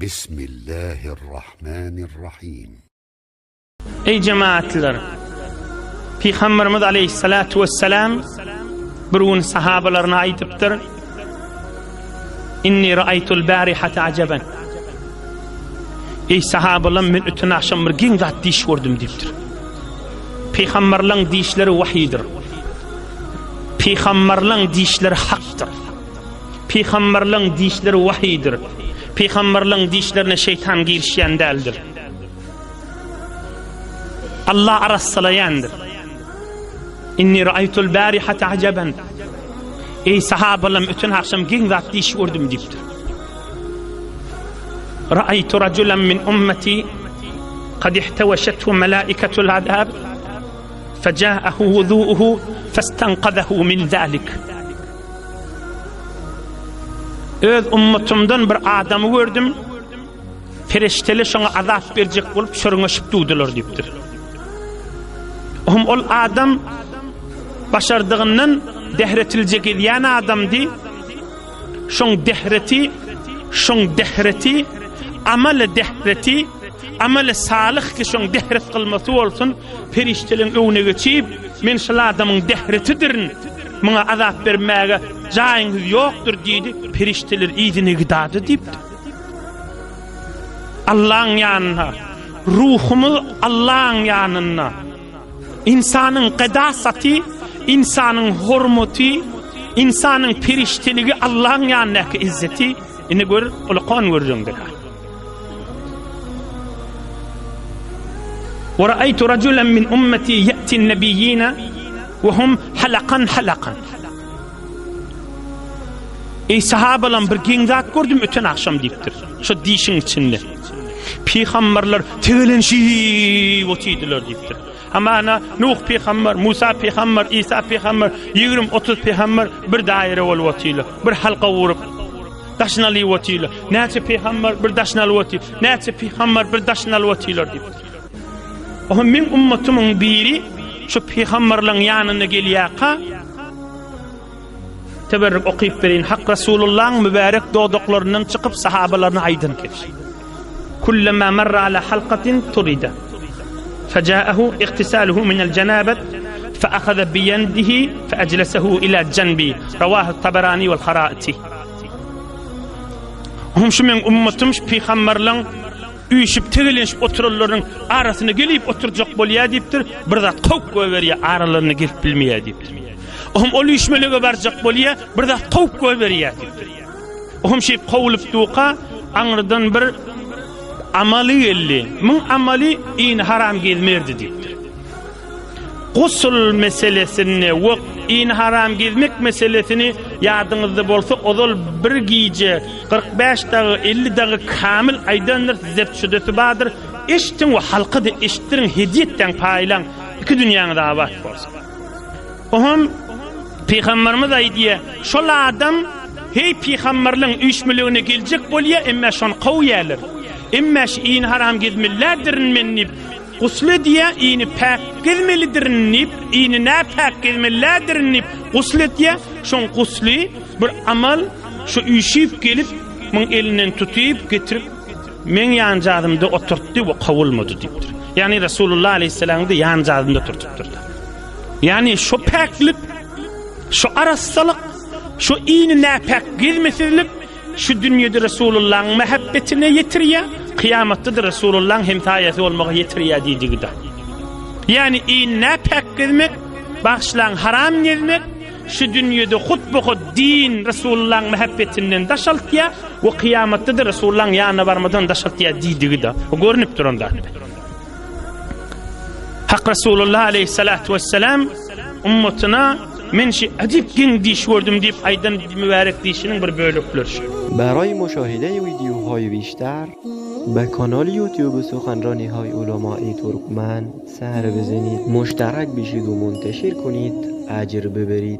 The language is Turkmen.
Bismillahirrahmanirrahim. Eý jemaatlar! Pygamberimiz aleyhissalatu vesselam bir gün sahabalaryna aýdypdyr. Inni ra'aytul barihata ajaban. Eý sahabalarym men öten agşam bir geň zat diş gördüm diýipdir. Pygamberleň dişleri wahydyr. Pygamberleň dişleri hakdyr. Pygamberleň dişleri wahydyr. Pygamberleň dişlerine şeýtan girişýän däldir. Allah arassalaýandyr. Inni ra'aytul barihata ajaban. Ey sahabalarym öten akşam geň zat diş gördüm diýipdir. Ra'aytu rajulan min ummati qad ihtawashathu malaikatul azab faja'ahu wudu'uhu fastanqadahu min zalik. Öz ummatymdan bir adamy gördüm. Perişdeler şoňa azap berjek bolup çörňeşip durdular diýipdir. Ohm ol adam başardygyndan dehretilje gezýän adamdy. Şoň dehreti, şoň dehreti, amaly dehreti, amaly salyh ki şoň dehret kylmasy bolsun, perişdeleň öňüne geçip, men şol adamyň dehretidirin, muňa azap bermäge jaýyňyz ýokdur diýdi, perişdeler yzyna gidady diýipdir. Allaň ýanynda, ruhumyz Allaň ýanynda. Ynsanyň gydasaty, ynsanyň hormaty, ynsanyň perişdeligi Allaň ýanyndaky izzeti, indi gör, ulakan görjeňdir. Wa ra'aytu rajulan min ummati ya'ti an-nabiyyina wa hum halaqan halaqan. Eý sahabalam bir geň zat gördüm öten agşam diýipdir. Şo dişiň içinde. Pygamberler tegelenşip otydylar diýipdir. Hamana Nuh pygamber, Musa pygamber, Isa pygamber, 20-30 pygamber bir daire bolup otyrlar. Bir halka gurup daşyny alyp otyrlar. Näçe pygamber bir daşyny alyp otyr. Näçe pygamber bir daşyny alyp otyrlar diýipdir. Oha meň ummatymyň biri şu pygamberleň ýanyna gelýärka Teberrük okyp bereýin. Hak Resulullahyň mübärek dodaklaryndan çykyp sahabalaryna aýdan kepşi. Kullama marra ala halkatin turida. Fajaahu igtisaluhu minel janabet fa ahaza biyendihi fa ajlasahu ila janbi. Rawahu Tabarani wal Haraiti. Hum şu meň ummatym şu pygamberleň üýşüp tegelenişip oturanlaryň arasyna gelip oturjak bolýar diýipdir. Bir zat kowup goýberýär, aralaryna gelip bilmeýär diýipdir. Ohm ol üýşmelege barjak bolýar, bir zat kowup goýberýär diýipdir. Ohm şeýip kowulyp duka, aňrydan bir amaly geldi. Muň amaly ini haram gezmerdi diýipdir. Gusul meselesini we ini haram gezmek meselesini ýadyňyzda bolsa ozal bir gije 45 dagy 50 dagy kamil aýdandyr, size şüdesi bardyr. Eşitdiň we halka-da eşitdiriň, hediýe etdäň, paýlaň. Iki dünýäňiz abat bolsun. Oňam Pygamberimiz aýdýar, şol adam heý pygamberliň üýşmeligine geljek bolýar, emme şony kowýarlar. Emme şu ini haram gezmelidirin men diýip, gusl edýär, ini päk gezmelidirin diýip, ini näpäk gezmelidirin diýip, gusl edýär. Şoň gusly bir amal, şu üýşüp gelip, muň elinden tutyp getirip, meň ýanjazymda oturtdy we kowulmady diýipdir. Ýagny Resulullah aleýhissalamyň ýanjazynda oturtypdyr. Ýagny şu päklik, şu arassalyk, şu ini näpäk gezmesizlik şu dünýede Resulullahyň mähebbetine ýetirýär, kyýamatda-da Resulullahyň hemsaýasy bolmaga ýetirýär diýdigi-de. Ýagny ini näpäk gezmek, bagyşlaň haram gezmek şu dünýede hut-bu-hut din Resulullahyň mähebbetinden daşaltýar we kyýamatda-da Resulullahyň ýanyna barmadan daşaltýar diýdigi-de. Bu görnüp duran zat. Hak Resulullah aleyhissalatu vesselam ummatyna men şi ajip geň diş gördüm diýip aýdan mübärek dişiniň bir bölekleri şu. برای مشاهده ویدیوهای بیشتر به کانال یوتیوب سخنرانی های علمای ترکمن سر بزنید مشترک بشید و منتشر کنید اجر ببرید.